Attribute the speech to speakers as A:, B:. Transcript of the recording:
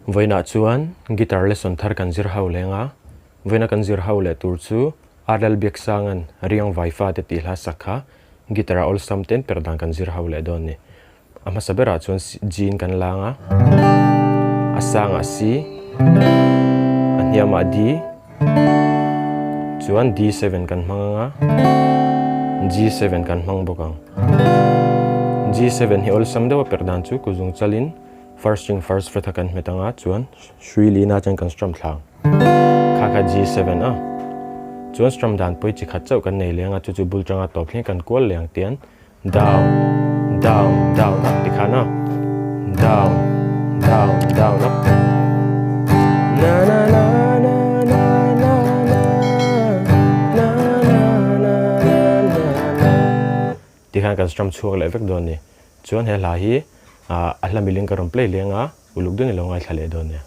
A: Vawiinah chuan guitar lesson thar kan zir ho leng a, vawiina kan zir ho leh tur chu RL Biaksanga'n Riang Vaifa te tih hla sak kha guitar a awlsam ten per dan kan zir ho leh dawn a ni. A hmasa berah chuan G in kan lang a, a sangah C, a hniamah D, chuan D7 kan hmang ang a, G7 kan hmang bawk ang. G7 hi awlsam deuh a perh dan chu kuzung chalin first string first fret a kan hmet ang a, chuan hrui lina chuan kan strum thla ang. Kha kha G7 a. Chuan strum dan pawi chi khat chauh kan nei leng a, chu chu bul tanga tawp thleng kan kual leh ang tian Down, down, down up tikhan a. Down, down, down up. Na na na na na na na na na na na na na tikhan kan strum chhuak leh vek dawn a ni. Chuan he hla hi a hla miling ka rawn play leng a, uluk deuhin i lo ngaithla leh dawn nia.